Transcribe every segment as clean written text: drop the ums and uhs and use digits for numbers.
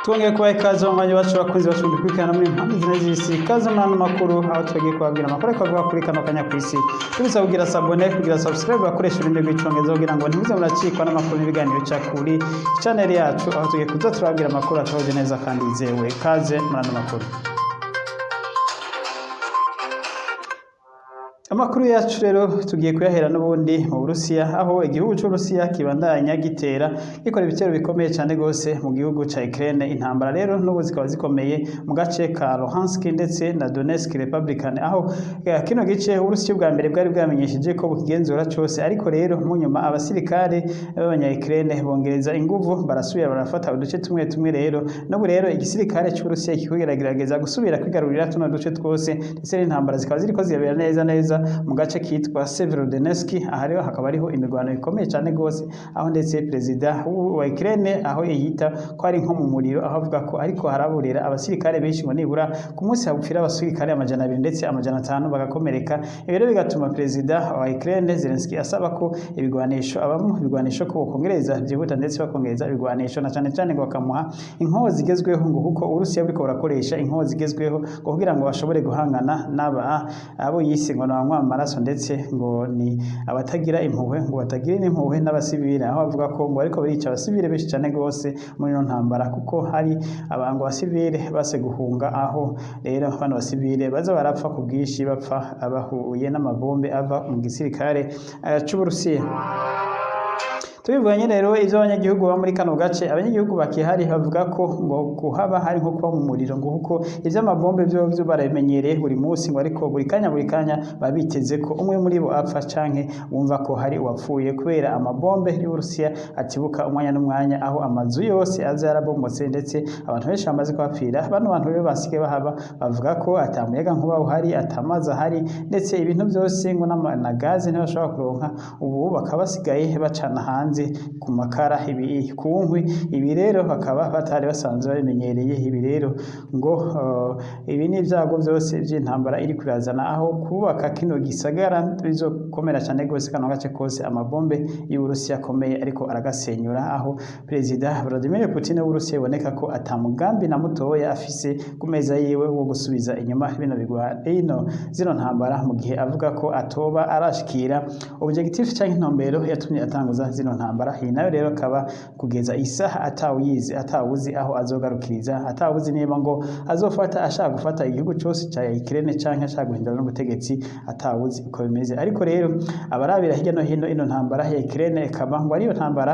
Twongeye kubaha ikaze mu mwanya wacu, bakunzi bacu dukurikirana muri impande zine z'isi. Ikaze muri ano makuru, aho tugiye kubabwira amakuru ariko avuga kuri kano kanya ku isi. Tubisaba kugira s'abonner, kugira subscribe, bakoresha ururimi rw'Icongereza kugira ngo ntimuze muracikwa n'amakuru n'ibiganiro bica kuri channel yacu, aho tugiye kuza turababwira amakuru atohoje neza kandi yizewe. Ikaze muri ano makuru. Amakuru yacu rero tugiye kuyahera n'ubundi mu Burusiya, aho igihugu c'Uburusiya kibandanya gitera, gikora ibitero bikomeye cyane gose mu gihugu ca Ukraine. Intambara rero n'ubu zikaba zikomeye mu gace ka Luhansk ndetse na Donetsk Republican, aho kino gice Uburusiya bwa mbere bwari bwamenyesheje ko bukigenzura cose, ariko rero mu nyuma abasirikare b'abanya Ukraine bongereza inguvu, barasubira barafata uduce tumwe tumwe. Rero n'ubu rero igisirikare c'Uburusiya kiriko kiragerageza gusubira kwigarurira tuno duce twose, ndetse n'intambara zikaba ziriko zirabera neza neza mu gace kitwa Severodonetsk. Aha rero hakaba hariho imirwano ikomeye cyane gose, aho ndetse perezida wa Ukraine aho yita ko ari nko mu muriro, aho avuga ko ariko haraburira abasirikare benshi, ngo nibura ku munsi hapfira abasirikare 200 ndetse 500 bagakomereka. Ibi rero bigatuma perezida wa Ukraine Zelensky asaba ko ibigwanisho, abamuha ibigwanisho, ko bokongereza byihuta, ndetse bakongereza ibigwanisho na cyane cyane ngo bakamuha inkoho zigezweho, ngo kuko Uburusiya buriko burakoresha inkoho zigezweho ngo kugira ngo bashobore guhangana n'aba abo yise ngo nabanywa amaraso, ndetse ngo ni abatagira impuhwe, ngo batagira n'impuhwe n'abasivile, aho bavuga ko ngo ariko barica abasivile benshi cyane gose muri ino ntambara, kuko hari abantu basivile base guhunga, aho rero bano basivile baza barapfa ku bwinshi, bapfa bahuye n'amabombe ava mu gisirikare c'Uburusiya. Tubivuganye rero ivyo abanyagihugu baba muri kano gace, abanyagihugu bakihari bavuga ko ngo kuhaba hari nko kuba mu muriro, ngo kuko ivy'amabombe vyo vyo barabimenyereye buri munsi, ngo ariko buri kanya buri kanya baba biteze ko umwe muri bo apfa canke wumva ko hari uwapfuye, kubera amabombe y'Uburusiya atibuka umwanya n'umwanya, aho amazu yose aza yarabomotse, ndetse abantu benshi bamaze kuhapfira. Bano bantu rero basigaye bahaba bavuga ko ata muyaga nkuba uhari, ata mazi ahari, ndetse ibintu byose ngo na gaze ntibashobora kuronka. Ubu bakaba basigaye bacana hanze ku makara, ibi ku nkwi. Ibi rero bakaba batari basanzwe babimenyereye. Ibi rero ngo ibi ni ibyago byose by'intambara iri kurazana, aho kubaka kino gisagara bizokomera cyane rwose. Kano gace kose amabombe y'Uburusiya akomeye ariko aragasenyura, aho Perezida Vladimir Putin w'Uburusiya biboneka ko ata mugambi na mutoya afise ku meza yiwe wo gusubiza inyuma bino bigwa ino zino ntambara, mu gihe avuga ko atoba arashikira objectif canke intumbero yatumye atanguza zino ntambara. Iyi nayo rero akaba kugeza isaha atawuyizi, atawuzi aho azogarukiriza, atawuzi niba ngo azofata ashaka gufata igihugu cose ca Ukraine canke ashaka guhindura n'ubutegetsi, atawuzi uko bimeze. Ariko rero abarabira hirya no hino ino ntambara ya Ukraine, ikaba ngo ariyo ntambara,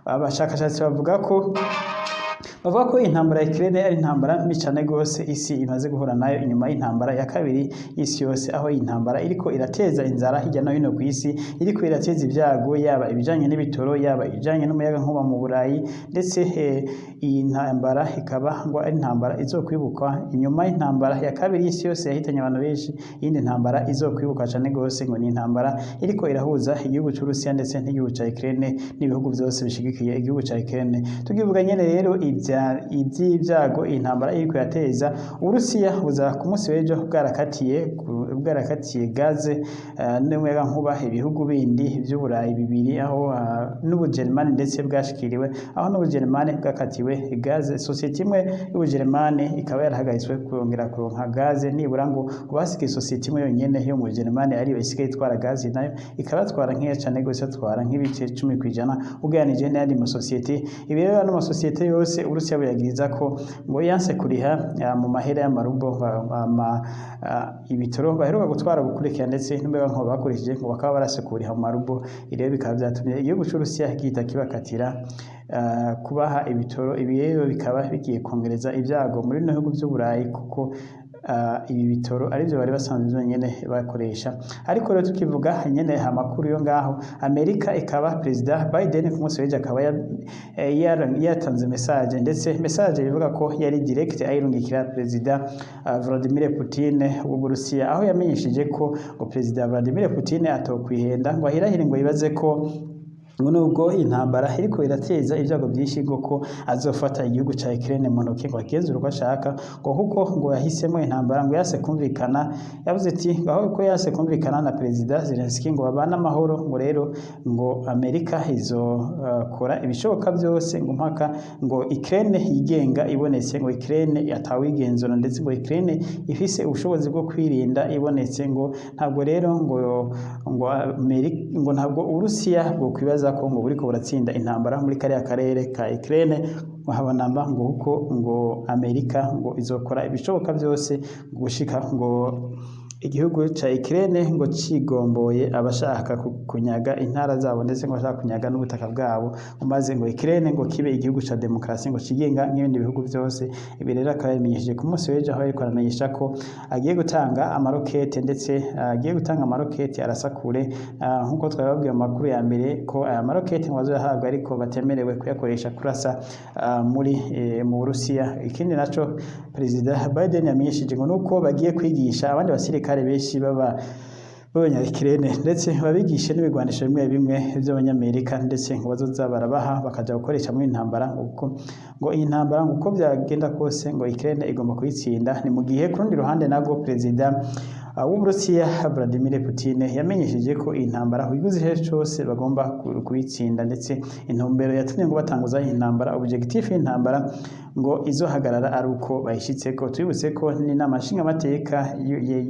abashakashatsi bavuga ko intambara ya Ukraine ari intambara mbi cane gose isi imaze guhura nayo inyuma y'intambara ya kabiri y'isi yose, aho iyi ntambara iriko irateza inzara hirya no hino ku isi, iriko irateza ibyago, yaba ibijanye n'ibitoro, yaba ibijanye n'umuyaga nkuba mu Burayi. Ndetse iyi ntambara ikaba ngo ari intambara izokwibukwa inyuma y'intambara ya kabiri y'isi yose yahitanye abantu benshi. Iyindi ntambara izokwibukwa cane gose ngo ni intambara iriko irahuza igihugu c'Uburusiya ndetse n'igihugu ca Ukraine n'ibihugu vyose bishigikiye igihugu ca Ukraine. Tukivuga nyene rero ivy'ibyago iyi ntambara iriko irateza, Uburusiya buza ku munsi w'ejo bwarakatiye gaze n'umuyaga nkuba ibihugu bindi vy'Uburayi bibiri, aho n'Ubujerumani ndetse bwashikiriwe, aho n'Ubujerumani bwakatiwe gaze. Sosiyete imwe y'Ubujerumani ikaba yarahagaritswe kongera kuronka gaze, nibura ngo basigaye sosiyete imwe yonyene yo mu Bujerumani ariyo isigaye itwara gaze, nayo ikaba yatwara nkeya cane gose, atwara nk'ibice 10% ugereranije n'ayandi masosiyete. Ibi rero ano masosiyete yose Uburusiya buyagiriza ko ngo yanse kuriha mu mahera y'amarubo ibitoro baheruka gutwara gukurikira, ndetse n'umuyaga nkuba bakoresheje, ngo bakaba barase kuriha mu marubo. Ibi rero bikaba vyatumye igihugu c'Uburusiya gihita kibakatira kubaha ibitoro. Ibi rero bikaba bigiye kongereza ibyago muri bino bihugu vy'Uburayi, kuko ibi bitoro arivyo bari basanzwe nyene bakoresha. Ariko rero tukivuga nyene amakuru yo ngaho Amerika, ikaba Perezida Biden ku munsi w'ejo akaba yatanze message, ndetse message ivuga ko yari direct ayirungikira Perezida Vladimir Putin w'Uburusiya, aho yamenyesheje ko ngo Perezida Vladimir Putin atokwihenda ngo ahirahire ngo yibaze ko Ngo nubwo intambara iriko irateza ibyago byinshi, ngo ko azofata igihugu ca Ukraine mu ntoke, ngo agenzure uko ashaka, ngo kuko ngo yahisemo intambara, ngo yase kumvikana. Yavuze ati ngo aho ko yase kumvikana na Perezida Zelensky ngo babane amahoro, ngo rero ngo Amerika izokora ibishoboka byose ngo mpaka ngo Ukraine yigenga ibonetse, ngo Ukraine atawigenzura, ndetse ngo Ukraine ifise ubushobozi bwo kwirinda ibonetse. Ngo ntabwo rero ngo Amerika, ngo ntabwo Uburusiya bwo kwibaza ko ngo buriko buratsinda intambara muri kariya karere ka Ukraine, ngo habonamba, ngo kuko ngo Amerika ngo izokora ibishoboka byose gushika ngo igihugu ca Ukraine ngo cigomboye abashaka kunyaga intara zabo, ndetse ngo bashaka kunyaga n'ubutaka bwabo, maze ngo Ukraine ngo kibe igihugu ca demokarasi, ngo cigenga nk'ibindi bihugu byose. Ibi rero akaba yabimenyesheje ku munsi w'ejo, aho yariko aramenyesha ko agiye gutanga amarokete, ndetse agiye gutanga amarokete arasakure, nk'uko twababwiye mu makuru ya mbere ko aya marokete ngo bazoyahabwa ariko batemerewe kuyakoresha kurasa muri mu Burusiya. Ikindi naco Perezida Biden yamenyesheje ngo nuko bagiye kwigisha abandi basirikare benshi baba b'abanyakirene, ndetse babigishe n'ibigwanisho bimwe bimwe by'Abanyamerika, ndetse ngo bazoza barabaha bakaja gukoresha muri intambara, ngo kuko ngo iyi ntambara, ngo uko byagenda kose, ngo Ukraine igomba kuyitsinda. Ni mu gihe ku rundi ruhande nabwo Perezida w'Uburusiya Vladimir Putin yamenyesheje ko iyi ntambara iguze cose bagomba kuyitsinda, ndetse intumbero yatumye ngo batanguza iyi ntambara, objectif y'intambara, ngo izohagarara ari uko bayishitseko. Twibutse ko n'inama nshingamateka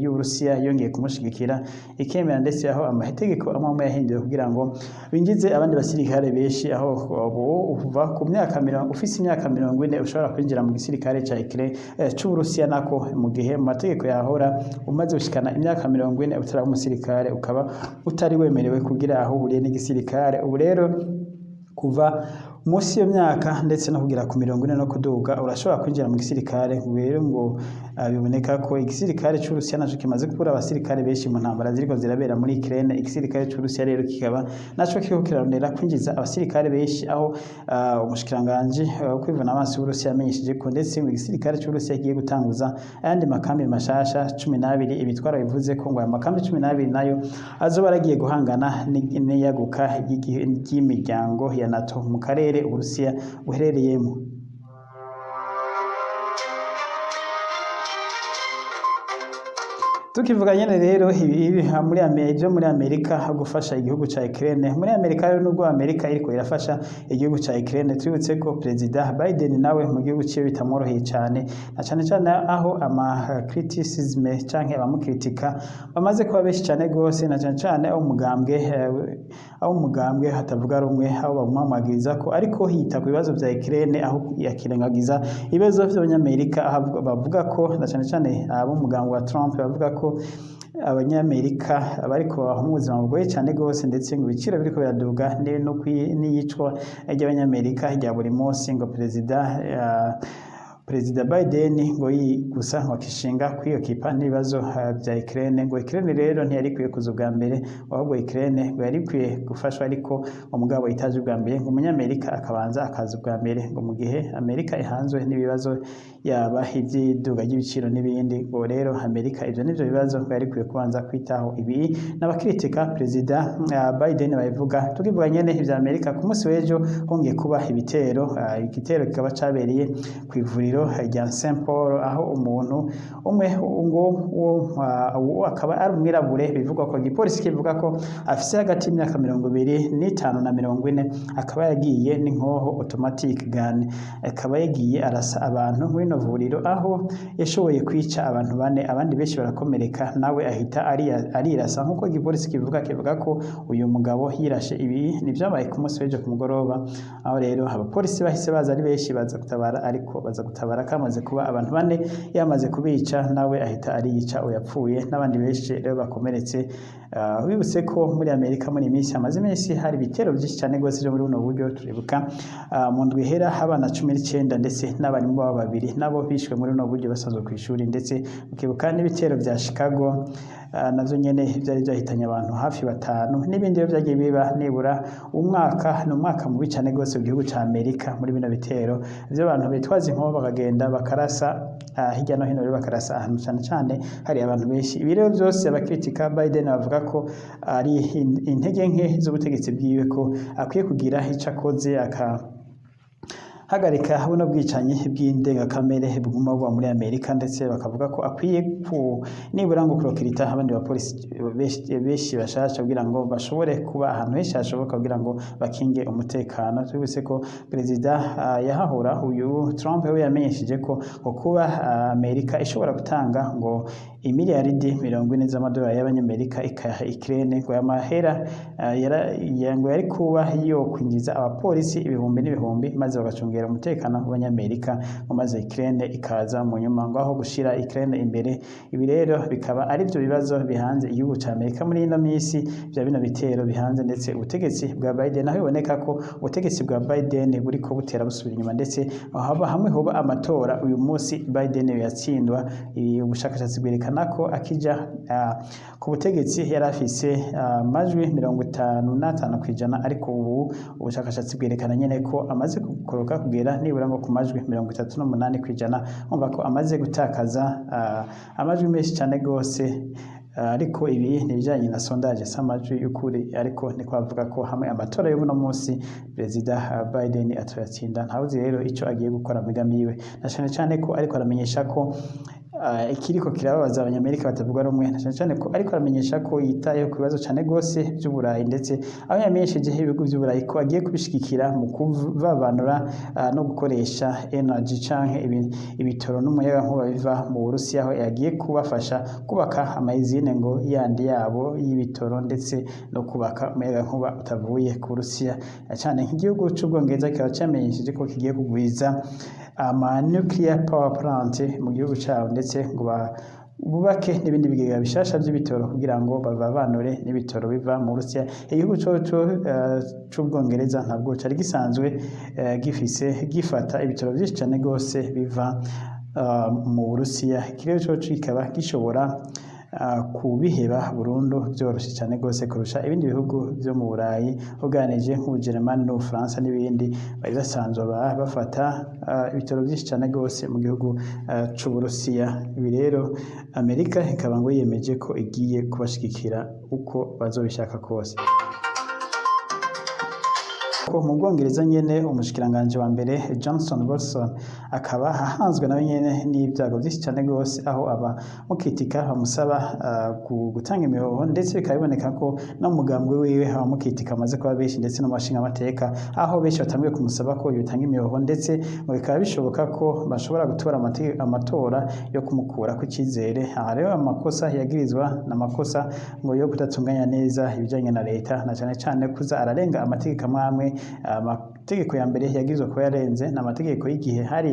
y'Uburusiya yongeye kumushigikira, ikemera, ndetse aho amategeko amwe amwe yahinduwe kugira ngo binjize abandi basirikare benshi, aho ubu uva ku myaka 40, ufise imyaka 40 ushobora kwinjira mu gisirikare ca Ukraine, c'Uburusiya nako, mu gihe mu mategeko yahora umaze gushikana imyaka 40 utaraba umusirikare ukaba utari wemerewe kugira aho uhuriye n'igisirikare. Ubu rero kuva munsi y'iyo myaka ndetse no kugera ku 40 no kuduga urashobora kwinjira mu gisirikare. Rero ngo biboneka ko igisirikare c'Uburusiya naco kimaze kubura abasirikare benshi mu ntambara ziriko zirabera muri Ukraine. Igisirikare c'Uburusiya rero kikaba naco kiriko kirarondera kwinjiza abasirikare benshi, aho umushikiranganji wo kwivuna amaso w'Uburusiya yamenyesheje ko ndetse ngo igisirikare c'Uburusiya kigiye gutanguza ayandi makambi mashasha 12. Ibi twarabivuze ko ngo aya makambi 12 nayo azoba aragiye guhangana n'iyaguka ry'imiryango ya NATO mu karere Uburusiya buherereyemo. Tukivuga nyene rero ibi muri Amerika, muri Amerika gufasha igihugu ca Ukraine, muri Amerika rero, nubwo Amerika iriko irafasha igihugu ca Ukraine, twibutse ko Perezida Biden nawe mu gihugu ciwe bitamworoheye cane, na cane cane aho ama criticism canke abamukritika bamaze kuba benshi cane gose, na cane cane aho umugambwe hatavuga rumwe, aho bamwamagiriza ko ariko hita ku bibazo vya Ukraine, aho yakirengagiza ibibazo vy'Abanyamerika, aho bavuga ko na cane cane abo umugambwe wa Trump bavuga ko Abanyamerika bariko babaho mu buzima bugoye cane gose, ndetse ngo ibiciro biriko biraduga n'iyicwa ry'Abanyamerika rya buri munsi. Ngo Perezida Biden ngo gusa ngo akishinga kwiyokipa n'ibibazo vya Ukraine. Ngo Ukraine rero ntiyari ikwiye kuza ubwa mbere, ahubwo Ukraine ngo yari ikwiye gufashwa, ariko ngo mugabo itaje ubwa mbere, ngo Umunyamerika akabanza akaza ubwa mbere. Ngo mu gihe Amerika ihanzwe n'ibibazo, yaba ivy'iduga ry'ibiciro n'ibindi, ngo rero Amerika ivyo nivyo bibazo ngo yari ikwiye kubanza kwitaho. Ibi n'abakritika Perezida Biden babivuga. Tukivuga nyene ivya Amerika, ku munsi w'ejo hongeye kuba ibitero, igitero kikaba cabereye kw'ivuriro rya St Paul, aho umuntu umwe ngo uwo akaba ari umwirabure, bivugwa ko igipolisi kivuga ko afise hagati y'imyaka 25 na 40, akaba yagiye n'inkoho automatic gun, akaba yagiye arasa abantu muri rino vuriro, aho yashoboye kwica abantu bane, abandi benshi barakomereka, nawe ahita arirasa nk'uko igipolisi kivuga ko uyu mugabo yirashe. Ibi ni vyabaye ku munsi w'ejo ku mugoroba, aho rero abapolisi bahise baza ari benshi, baza gutabara, ariko baza gutabara kamaze kuba abantu bane yamaze kubica, nawe ahita ariyica, uyapfuye n'abandi benshi rero bakomeretse. Bibutse ko muri Amerika muri iyi minsi hamaze iminsi hari ibitero byinshi cyane rwose byo muri buno buryo. Turibuka mu ndwi ihera abana 19 ndetse n'abarimu babo babiri nabo bishwe muri buno buryo basanzwe ku ishuri, ndetse mukibuka n'ibitero bya Chicago. Navyo nyene vyari vyahitanye abantu hafi batanu, n'ibindi rero vyagiye biba. Nibura umwaka ni umwaka mubi cane gose mu gihugu ca Amerika muri bino bitero vy'abantu bitwaza inkoho, bakagenda bakarasa hirya no hino rero, bakarasa ahantu cane cane hari abantu benshi. Ibi rero vyose abakritika Biden bavuga ko ari intege nke z'ubutegetsi bwiwe, ko akwiye kugira ico akoze aka hagarika buno bwicanyi bw'indengakamere buguma buba muri Amerika, ndetse bakavuga ko akwiye ku nibura ngo kurokirita abandi bapolisi benshi bashasha kugira ngo bashobore kuba ahantu henshi hashoboka kugira ngo bakinge umutekano. Tubibutse ko perezida yahahora uyu Trump we yamenyesheje ko ngo kuba Amerika ishobora gutanga ngo imiliyaridi 40 z'amadolari y'abanyamerika ikayaha Ukraine, ngo aya mahera ngo yari kuba yo kwinjiza abapolisi ibihumbi n'ibihumbi, maze bagacungera umutekano w'abanyamerika, ngo maze Ukraine ikaza mu nyuma, ngo aho gushira Ukraine imbere. Ibi rero bikaba ari byo bibazo bihanze igihugu ca Amerika muri ino misi vya bino bitero bihanze ndetse ubutegetsi bwa Biden, aho biboneka ko ubutegetsi bwa Biden buriko butera busubira inyuma, ndetse haba hamwe hoba amatora uyu munsi Biden yatsindwa. Ibi ubushakashatsi bwerekana ko akija ku butegetsi yari afise amajwi 55%, ariko ubu ubushakashatsi bwerekana nyene ko amaze gukoroka kugera nibura ngo ku majwi 38%. Umva ko amaze gutakaza amajwi menshi cane gose. Ariko ibi ni ibijanye na sondage, si amajwi y'ukuri, ariko niko bavuga ko hamwe amatora y'uno munsi perezida Biden atoyatsinda. Ntawuzi rero ico agiye gukora mu migambi yiwe, na cane cane ko ariko aramenyesha ko ikiriko kirababaza abanyamerika batavuga rumwe, na cane cane ko ariko aramenyesha ko yitayeho ku bibazo cane gose vy'Uburayi, ndetse aho yamenyesheje ibihugu vy'Uburayi ko agiye kubishigikira mu kuvavanura no gukoresha energy canke ibitoro n'umuyagankuba biva mu Burusiya, aho yagiye kubafasha kubaka ama usines ngo yandi yabo y'ibitoro, ndetse no kubaka umuyagankuba utavuye ku Burusiya cane. Nk'igihugu c'Ubwongereza kikaba camenyesheje ko kigiye kugwiza ama nuclear power plant mu gihugu cabo, ndetse ngo bubake n'ibindi bigega bishasha vy'ibitoro kugira ngo bavanure n'ibitoro biva mu Burusiya. Igihugu coco c'Ubwongereza ntabwo cari gisanzwe gifise gifata ibitoro vyinshi cane gose biva mu Burusiya. Ikirere coco kikaba gishobora kubiheba burundu vyoroshe cane gose kurusha ibindi bihugu vyo mu Burayi, ugereranije nk'Ubujeremani n'Ubufaransa n'ibindi bari basanzwe bafata ibitoro vyinshi cane gose mu gihugu c'Uburusiya. Ibi rero Amerika ikaba ngo yiyemeje ko igiye kubashigikira uko bazobishaka kose. Ko mu Bwongereza nyene, umushikiranganji wa mbere Johnson Wilson akaba ahanzwe nawe nyene n'ibyago vyinshi cane gose, aho abamukitika bamusaba gutanga imihoho, ndetse bikaba biboneka ko no mu mugambwe wiwe abamukitika bamaze kuba benshi, ndetse no mu bashingamateka aho benshi batanguye kumusaba ko yotanga imihoho, ndetse ngo bikaba bishoboka ko bashobora gutora amatora yo kumukura ku icizere. Aha rero amakosa yagirizwa n'amakosa ngo yo kudatunganya neza ibijanye na leta, na cane cane kuza ararenga amategeko amwe amwe. Amategeko ya mbere yagirizwa kuba yarenze ni amategeko y'igihe hari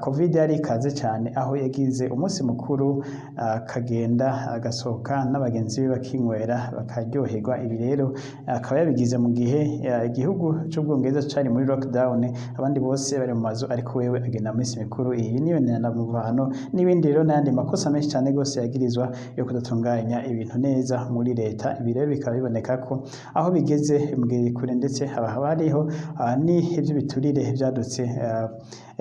COVID yari ikaze cyane, aho yagize umunsi mukuru akagenda agasohoka n'abagenzi be bakinywera bakaryoherwa. Ibi rero akaba yabigize mu gihe igihugu c'Ubwongereza cari muri lockdown, abandi bose bari mu mazu, ariko wewe agenda mu minsi mikuru. Iyi niyo muvano n'ibindi rero n'ayandi makosa menshi cyane gose yagirizwa yo kudatunganya ibintu neza muri leta. Ibi rero bikaba biboneka ko aho bigeze mbwiye kure, ndetse haba hariho ni ivy'ibiturire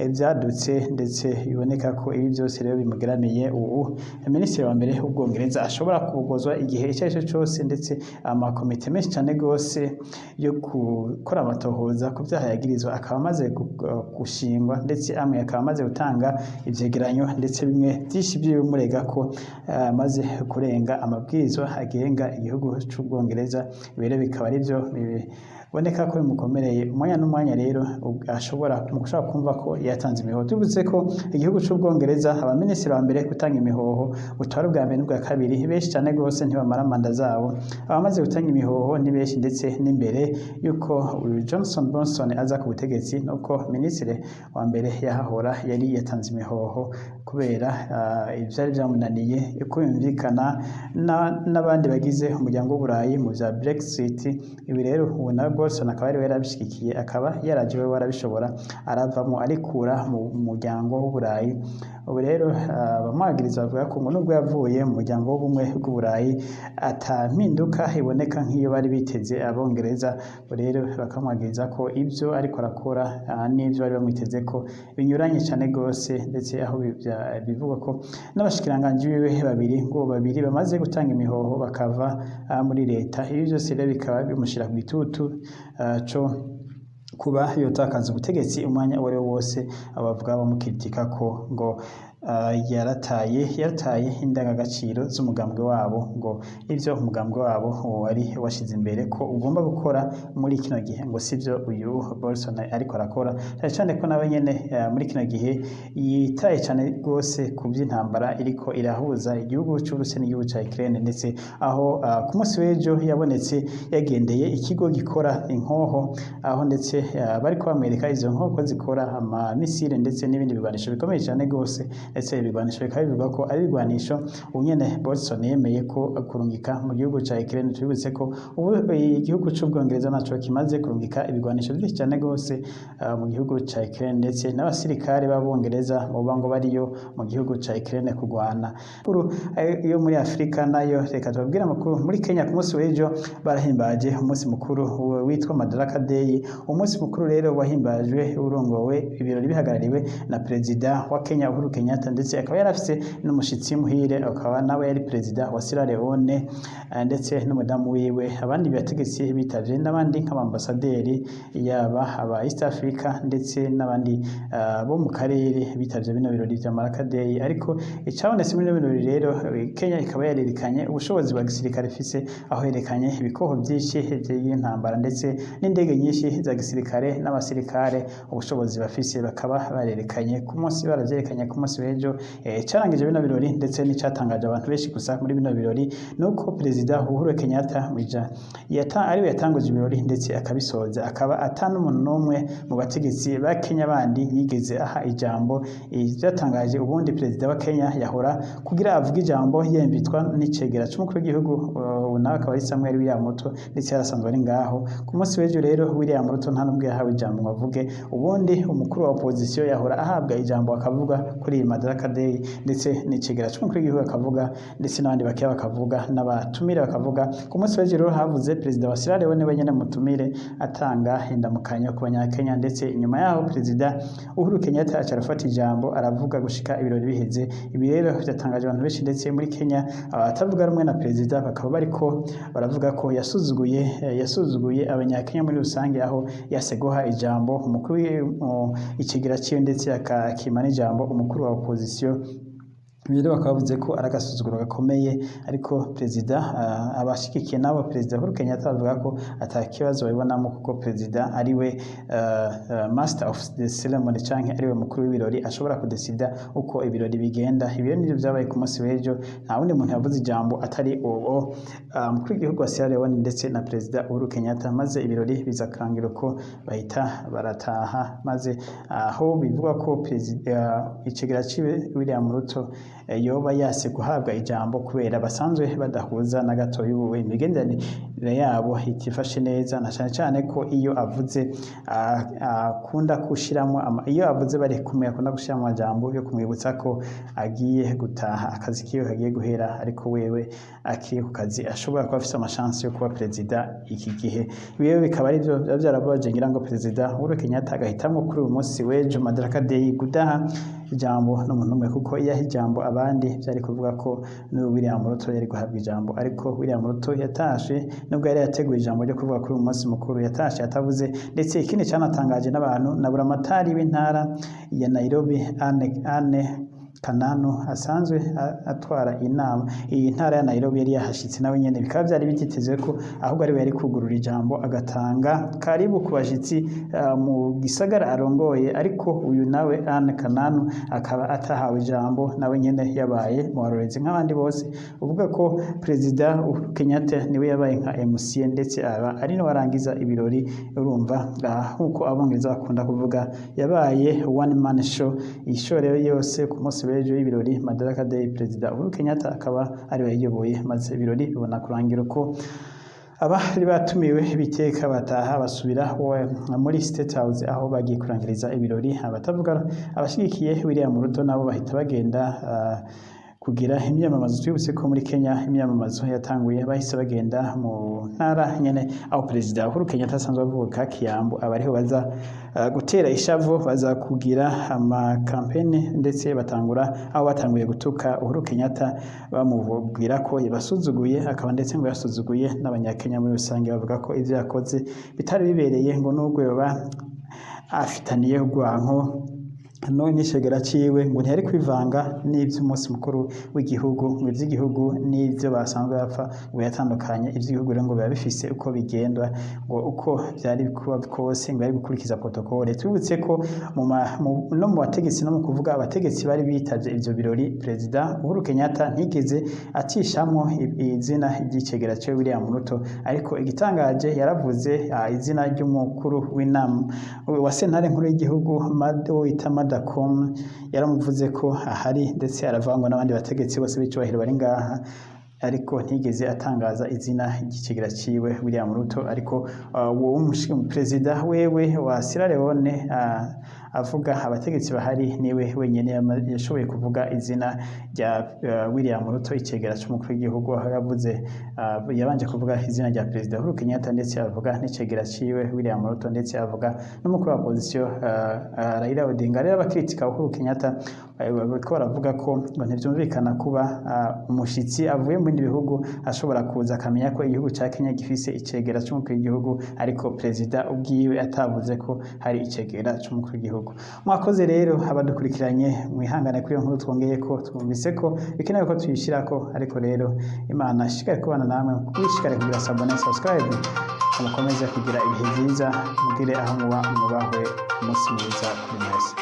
vyadutse, ndetse biboneka ko ibi byose rero bimugeramiye. Ubu minisitiri wa mbere w'Ubwongereza ashobora kubugozwa igihe icyo ari cyo cyose, ndetse amakomite menshi cyane gose yo gukora amatohoza ku vyaha yagirizwa akaba amaze gushingwa, ndetse amwe akaba amaze gutanga ivyegeranyo, ndetse bimwe vyinshi vy'ibimurega ko amaze kurenga amabwirizwa agenga igihugu c'Ubwongereza. Ibi rero bikaba ari byo biboneka ko bimukomereye. Umwanya n'umwanya rero ashobora mushobora kumva ko yatanze imihoho. Tubutse ko igihugu c'Ubwongereza abaminisitiri ba mbere gutanga imihoho utwara ubwa mbere n'ubwa kabiri benshi cyane gose ntibamara manda zabo. Abamaze gutanga imihoho ni benshi, ndetse n'imbere yuko uyu Johnson Bonson aza ku butegetsi, nuko minisitiri wa mbere yahahora yari yatanze imihoho kubera ivyari vyamunaniye uko yumvikana n'abandi bagize umuryango w'Uburayi mu vya Brexit. Ibi rero ubu nawe Bolson akaba yari yarabishigikiye, akaba yaraje we warabishobora aravamo arikura mu muryango w'Uburayi. Ubu rero abamwagiriza bavuga ko ngo nubwo yavuye mu muryango w'ubumwe bw'Uburayi, ata mpinduka iboneka nk'iyo bari biteze Abongereza. Ubu rero bakamwagiriza ko ivyo ariko arakora n'ivyo bari bamwiteze ko binyuranye cane gose, ndetse aho bivugwa ko n'abashikiranganji biwe babiri, ngo babiri bamaze gutanga imihoho bakava muri leta. Ibi vyose rero bikaba bimushira ku gitutu co kuba yotakaza ubutegetsi umwanya uwo ariwo wose. Abavuga bamukritika ko ngo yarataye indangagaciro z'umugambwe wabo, ngo ivyo umugambwe wabo wari washize imbere ko ugomba gukora muri kino gihe ngo sivyo uyu Boris ariko arakora, cyane cyane ko nawe nyene muri kino gihe yitaye cyane rwose ku by'intambara iriko irahuza igihugu c'Uburusiya n'igihugu ca Ukraine, ndetse aho ku munsi w'ejo yabonetse yagendeye ikigo gikora inkoho, aho ndetse bariko bamwereka izo nkoho zikora ama missiles ndetse n'ibindi bigwanisho bikomeye cyane rwose. Ndetse ibigwanisho bikaba bivugwa ko ari ibigwanisho ubu nyene Boris yemeye ko kurungika mu gihugu ca Ukraine. Tubibutse ko ubu igihugu c'Ubwongereza naco kimaze kurungika ibigwanisho vyinshi cyane rwose mu gihugu ca Ukraine, ndetse n'abasirikare b'Abongereza boba ngo bariyo mu gihugu ca Ukraine kugwana. Amakuru yo muri Afrika nayo, reka tubabwire amakuru muri Kenya. Ku munsi w'ejo barahimbaje umunsi mukuru witwa Madaraka Day. Umunsi mukuru rero wahimbajwe urongowe, ibirori bihagarariwe na perezida wa Kenya Uhuru Kenyatta, ndetse akaba yarafise n'umushitsi muhire, akaba nawe yari perezida wa Sierra Leone ndetse n'umudamu wiwe. Abandi bategetsi bitavye n'abandi nk'abambasaderi, yaba aba East Africa ndetse n'abandi bo mu karere bitavye bino birori vya Madaraka Day. Ariko icabonetse muri bino birori rero, Kenya ikaba yarerekanye ubushobozi bwa gisirikare ifise, aho yerekanye ibikoho vyinshi vy'intambara ndetse n'indege nyinshi za gisirikare n'abasirikare, ubushobozi bafise bakaba barerekanye ku munsi, baravyerekanye ku munsi w'ejo. Carangije bino birori, ndetse n'icatangaje abantu benshi gusa muri bino birori, nuko perezida Uhuru Kenyatta mwija ariwe yatanguje ibirori ndetse akabisoza, akaba ata n'umuntu n'umwe mu bategetsi ba Kenya bandi yigeze aha ijambo. Vyatangaje, ubundi perezida wa Kenya yahora kugira avuge ijambo yemvitwa n'icegera c'umukuru w'igihugu, nawe akaba ari Samuel William Ruto, ndetse yarasanzwe ari ngaho. Ku munsi w'ejo rero William Ruto nta n'ubwo yahawe ijambo ngo avuge. Ubundi umukuru wa opposition yahora ahabwa ijambo akavuga kuri iyi Madaraka Day, ndetse n'icegera c'umukuru w'igihugu akavuga, ndetse n'abandi bakeya bakavuga, n'abatumire bakavuga. Ku munsi w'ejo rero havuze perezida wa Sierra Leone wenyene mutumire, atanga indamukanyo ku banyakenya, ndetse inyuma yaho perezida Uhuru Kenyatta aca arafata ijambo aravuga gushika ibirori biheze. Ibi rero byatangaje abantu benshi, ndetse muri Kenya abatavuga rumwe na perezida bakaba bariko baravuga ko yasuzuguye abanyakenya muri rusange, aho yase guha ijambo umukuru icegera ciwe, ndetse akakima n'ijambo umukuru wa opposition. Ibi rero bakaba bavuze ko ari agasuzuguro gakomeye. Ariko perezida, abashigikiye nabo perezida Uhuru Kenyatta bavuga ko ata kibazo babibonamo, kuko perezida ariwe master of the ceremony canke ariwe mukuru w'ibirori, ashobora kudesida uko ibirori bigenda. Ibi rero nivyo vyabaye ku munsi w'ejo, nta wundi muntu yavuze ijambo atari uwo mukuru w'igihugu wa Sierra Leone ndetse na perezida Uhuru Kenyatta, maze ibirori biza kurangira uko, bahita barataha. Maze aho bivugwa ko perezida icegera ciwe William Ruto yoba yase guhabwa ijambo kubera basanzwe badahuza na gato, y'ubu imigenderanire yabo itifashe neza, na cane cane ko iyo avuze akunda gushiramo, iyo avuze bari kumwe akunda gushiramo amajambo yo kumwibutsa ko agiye gutaha, akazi kiwe kagiye guhera, ariko wewe akiri ku kazi, ashobora kuba afise amashansi yo kuba perezida iki gihe. Ibi rero bikaba ari byo biba byarababaje ngira ngo perezida Uhuru Kenyatta agahitamwo kuri uyu munsi w'ejo Madaraka Day kudaha ijambo n'umuntu umwe, kuko iyo aha ijambo abandi byari kuvuga ko n'uyu William Ruto yari guhabwa ijambo. Ariko William Ruto yatashe, nubwo yari yateguye ijambo ryo kuvuga kuri uyu munsi mukuru, yatashe atavuze. Ndetse ikindi canatangaje n'abantu, na buramatari w'intara ya Nairobi Anne Kananu asanzwe atwara inama iyi ntara ya Nairobi yari yahashitse nawe nyene, bikaba byari bititezwe ko ahubwo ari we yari kugurura ijambo agatanga karibu ku bashitsi mu gisagara arongoye. Ariko uyu nawe Anne Kananu akaba atahawe ijambo, nawe nyene yabaye mu barorezi nk'abandi bose. Uvuga ko perezida Uhuru Kenyatta niwe yabaye nka MC, ndetse aba ari no warangiza ibirori. Urumva nkuko Abongereza bakunda kuvuga, yabaye one man show. Iyi show rero yose ku munsi w'ejo y'ibirori Madaraka Day, perezida Uhuru Kenyatta akaba ariwe yayoboye, maze ibirori bibona kurangira uko. Abari batumiwe biteka bataha, basubira muri State House aho bagiye kurangiriza ibirori. Abatavuga abashigikiye William Ruto nabo bahita bagenda kugira imyamamazo. Twibutse ko muri Kenya imyamamazo yatanguye, bahise bagenda mu ntara nyene aho Perezida Uhuru Kenyatta asanzwe avuka, Kiambu, aba ariho baza gutera ishavu, baza kugira amakampeni, ndetse batangura aho batanguye gutuka Uhuru Kenyatta, bamubwira ko yabasuzuguye, akaba ndetse ngo yasuzuguye n'Abanyakenya muri rusange, bavuga ko ivyo yakoze bitari bibereye, ngo nubwo yoba afitaniye urwanko no n'icegera ciwe, ngo ntiyari kwivanga n'ivy'umunsi mukuru w'igihugu, ngo ivy'igihugu n'ivyo basanzwe bapfa ngo yatandukanye. Ivy'igihugu rero ngo biba bifise uko bigendwa, ngo uko vyari kuba kose ngo yari gukurikiza protocole. Twibutse ko no mu bategetsi, no mu kuvuga abategetsi bari bitavye ivyo birori, Perezida Uhuru Kenyatta ntigeze acishamwo izina ry'icegera ciwe William Ruto, ariko igitangaje yaravuze izina ry'umukuru w'inama wa sentare nkuru y'igihugu wita Martha Koome, yaramuvuze ko ahari, ndetse aravangwa n'abandi bategetsi bose b'icubahiro bari ngaha, ariko ntigeze atangaza izina ry'icegera ciwe William Ruto. Ariko uwo perezida wewe wa Sierra Leone avuga abategetsi bahari, niwe wenyene yashoboye kuvuga izina rya William Ruto, icegera c'umukuru w'igihugu, aho yavuze yabanje kuvuga izina rya Perezida Uhuru Kenyatta, ndetse avuga n'icegera ciwe William Ruto, ndetse avuga n'umukuru wa opposition Raila Odinga. Rero abakritika Uhuru Kenyatta bariko baravuga ko ngo ntivyumvikana kuba umushitsi avuye mu bindi bihugu ashobora kuza akamenya ko igihugu ca Kenya gifise icegera c'umukuru w'igihugu, ariko perezida ubwiwe atavuze ko hari icegera c'umukuru w'igihugu. Mwakoze rero abadukurikiranye, mwihangane kuri iyo nkuru twongeye ko twumvise ko bikenewe ko tuyishirako. Ariko rero Imana ishikare kubana namwe, mwishikare kugira s'abonner, subscribe, mukomeze kugira ibihe vyiza, mugire aho muba mwubahwe. Umunsi mwiza kuri mwese.